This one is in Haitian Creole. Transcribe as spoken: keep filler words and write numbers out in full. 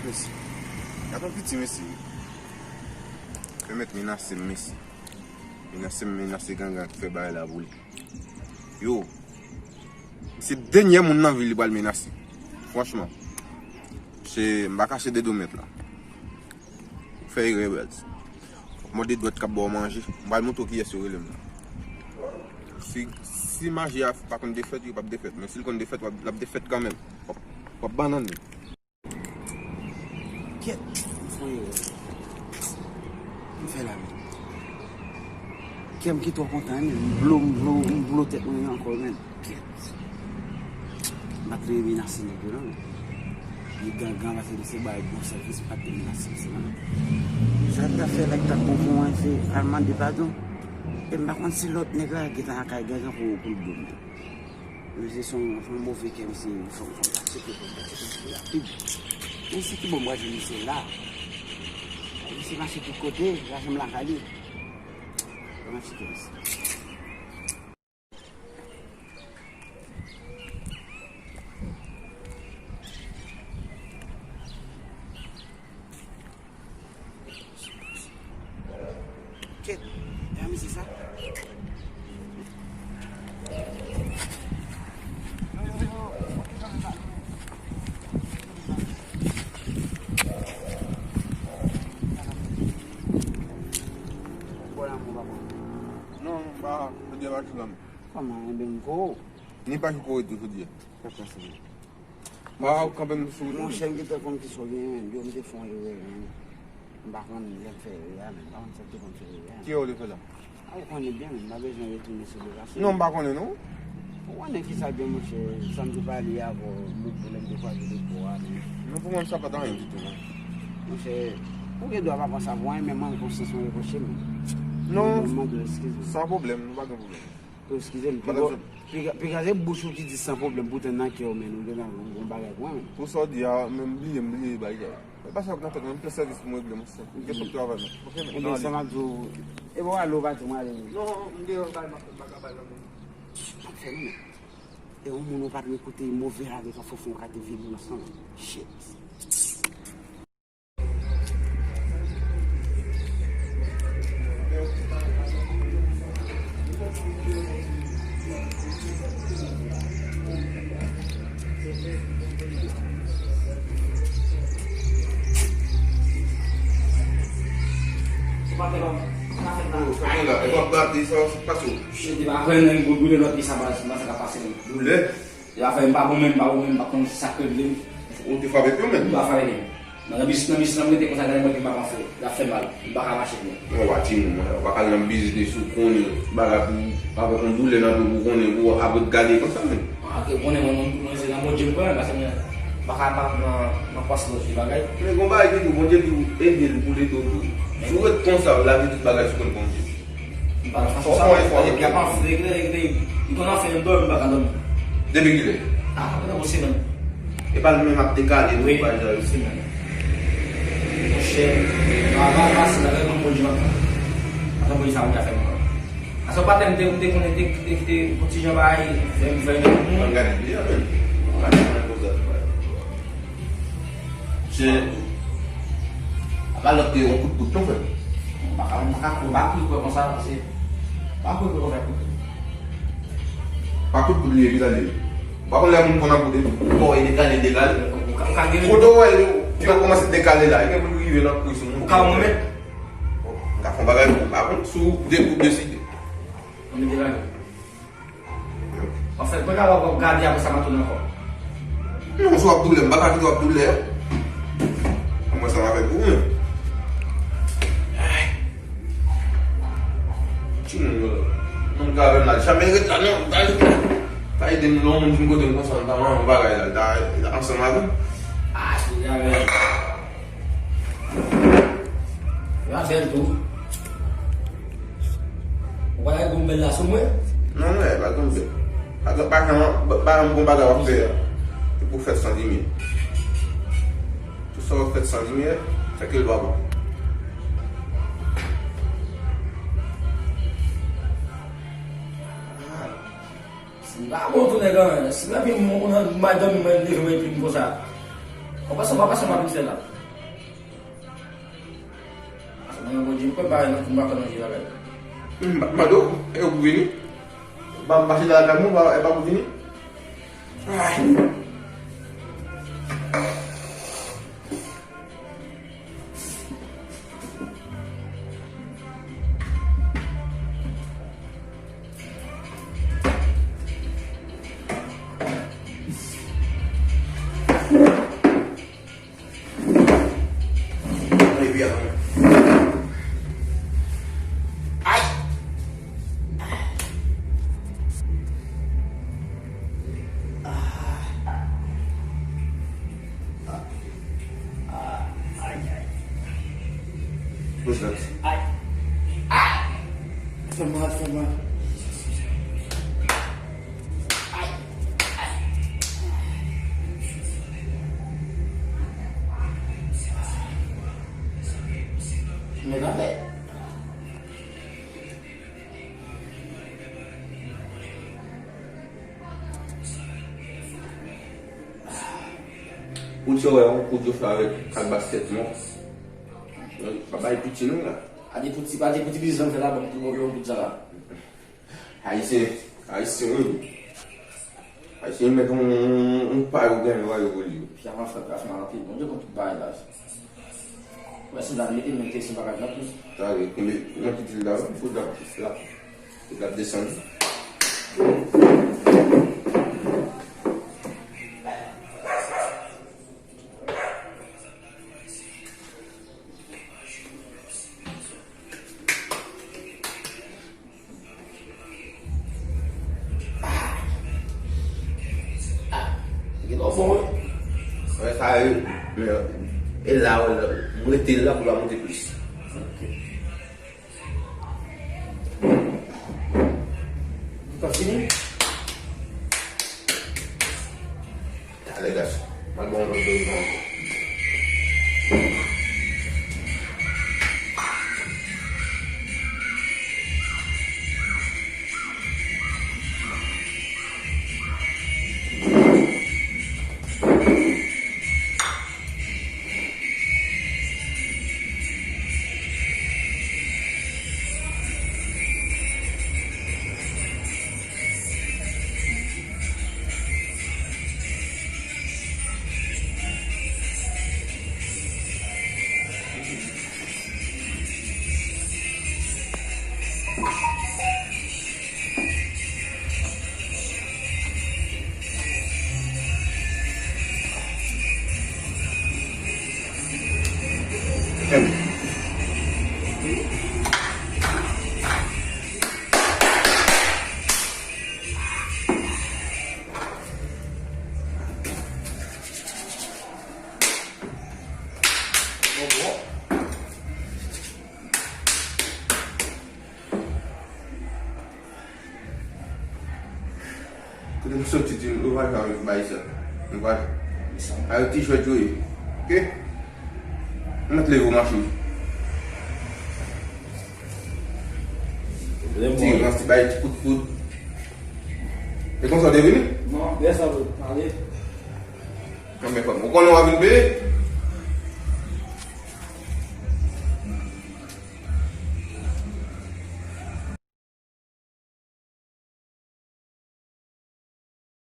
Mesye. Gad yon piti mesye. Yo mèt menase m, mesye. Menase m, menase gangan ki fè bagay la pou li. Yo. Se dènyè moun nan vil li pral menase. Franchman. Se, m pa kache de do mèt la. Ou fè erè, baz. Mòde dwèt k ap ba w manje. M pral montre w kiyès yo rele m la. Si, si maji a pa konn defèt, yo p ap defèt. Men si l konn defèt, w ap, l ap defèt kanmenm. W ap, w ap bannann li. Kèt, m fè yon erè. M fè la menm. Kè m ki twò kontan, men m blo, m blo, m blo tèt mwen ankò, men. Kèt. M pa t dwe menase nèg yo non. Li gangan pase li se bay bon sèvis, m pa t dwe menase misye non. Sa l ta fè nèg ta bon pou mwen, se al mande padon. E m pa konn si lòt nèg la gentan lakay gangan pou, pou l blo m. Misye se yon, se yon move kè, misye, fò, fò m ta tcheke, fò m ta tcheke misye rapid. Men si ki bon m pral jwenn misye la. Misye mache tout kote, l pa janm lakay li. Fò m al tcheke misye. Kèt, e a misye sa? Bon, lanmou, papa. Non, non, pa, pa di a pa chou la. Kòman, enben, m ko? Ni pa chou ko tou jodi a. Sa k pase? Mwen, ou kanpe m sou wout. Monchè, m gentan konn kisa w genyen, menm. Yo, m te fè yon erè, menm. M pa konn lè m fè erè a, menm. M pa konn sa k te konn fè erè a. Ki erè w te fè la? A, ou konnen byen, menm. M pa bezwen retounen sou devase. Non, m pa konnen, non. Ou konnen kisa byen, monchè. Sa m te pale avè w, lòt jou lè m te kwaze lòt bò a, menm. Non, pou mwen, sa pa t anyen ditou, non. Monchè, ou gen dwa pa pran sa pou anyen, men mwen, konsyans mwen repwoche m. Non. Mwen mande w eskiz, menm. San pwoblèm, nou pa gen pwoblèm. Eskize m, piga, piga se bouch ou ki di san pwoblèm, poutan nan kè w, men, ou gen yon, yon bagay pou mwen, men. Pou sa w di a, men m bliye, m bliye bagay. Mwen pase ak nan tèt mwen, m fè sèvis pou mwen regle, monchè. M gen twòp travay, men. Ok, men. Ebyen, sa m ap di w, e bon, ale, ou pa di mwen ale. Non, m gen yon bagay m ap fè, m pa ka bay nan men. M ap fè nou, men. E yon moun ou pa dwe koute move avèk an fofon ou ka te vin ansanm. Shit. Yo, sa gen la, e w ap gade sa, sa k pase w? Mwen te pa kwè nan yon bout doulè lòt ki sa baz, nan sa k ap pase m. Doulè? Li pa fè m pa bon menm, m pa bon menm, m pa konn sa k regle m. Ou te frape pye w menm? M pa frape pye m. Nan bis, nan bis lan, m rete konsa, gade mwen ki m pa ka fè. L ap fè mal. M pa ka mache byen. Mwen wè timoun mwen, ou pa ka al nan biznis ou konnen bagay pou avèk yon doulè nan do pou konnen pou apre gade konsa menm. Ah, ok, konnen mwen, mwen, mwen se nan Bondye m kwè, paske mwen pa ka pa nan, nan pastè lòt bagay. Men gon bagay ki di w, Bondye di w ede l pou l ede w tou. Si w ret konsa, w lage tout bagay sou kont Bondye. M pa nan fason sa, y ap anfle, y konn anfle m dòmi, m pa ka dòmi. Depi kilè? Ah, apre yon semèn. E pa l menm ap dekale, wi, pa jan yo. Semèn. Monchè, m ap pase la, gade kòman Bondye m ap fè. Atann Bondye sa Bondye a fè m. Paske patè m te, m te konnen te, te, te, yon ti jan bagay, fè m fè yon moun. Mwen gade byen, men. Mwen gade mwen konsa. Se, apa lòt te yon kout kout non, frè. M pa ka, m pa ka kwè, m pa kwè, kwè konsa, paske, m pa kwè, kwè konsa, kout. Pa kout kout li ye, ki sa li ye? Ou pa konn lè moun konn ap koute, kò e dekale, dekale. Ou ka, ou ka gen. Kote w wè yo, yo kòmanse dekale la, e gen pou l rive nan kwi sou moun. Ou ka yon mèt. Bon, m ka fè yon bagay pou ou, pa kont, si w de, ou deside. Yon mèt dekale. Anfèt, mwen ka wè w ap gade apre sa m ap tounen ankò. Non, si w ap doulè, m pa ka kite w ap doulè. Mwen sa m ap fè pou ou menm. Ay. Timoun yo, moun ka avè m la, janm ret la non, ta ret la. Ta ede m non, moun vin kote m konsa, m ta manman bagay la, ta, ta ansanm avè m. Ah, se avè m. Yo ap fè l tou. Ou pa lage yon bèl la sou mwen? Non, non, e pa yon bèl. Pa, pa, pa, pa yon bon bagay w ap fè a. Se pou fèt san limyè. Tout sa w ap fèt san limyè, fè ke l pa bon. Ah. Si m pa bon tou nèg an, si m epi m, m, m al dòmi, mwen leve mwen epi m konsa. Ou pa sanble, ou pa sanble ap fè la. Nan Bondye, m kwè bagay nan kou m pa konn manje bagay. M pa mande w, e ou pou vini? M pa, m pa chita lakay mwen, e pa pou vini? Ay. Ay. Ay. Fè mal, fè mal. Ay. Ay. Men gade. Ou di wè yon kout yo fè avèk kal baskèt non. Pa bay piti non la. Pa gen piti, pa gen piti bizanm fè la ban pou yon kout sa la. Ayisyen, Ayisyen wi. Ayisyen met yon, yon pa yo gen lwa yo pou li. Pi avan fè pa fè mal anpil. Bondye konn tout bagay la. Wè si la mete men kesyon pa ka pran plis. Tande, konbyen nan ki til la, fout la, la, fout la desann. Gen lò bon wi. Wè sa e, e la wè la, m rete la pou l pa monte plis. Ok. Ou pa fini? Talè gason. Mal bon lòt de ankò. Kote m soti di nou pa jwe avèk bagay sa. Nou pa jwe. Avèk ti jwèt yo ye. Ok? M ap leve w mache. Ti rans, ti bay ti kout poud. E konsa w te vini? Non, lè sa vre. Ale. Konbyen fanm? Ou konnen w ap vin peye?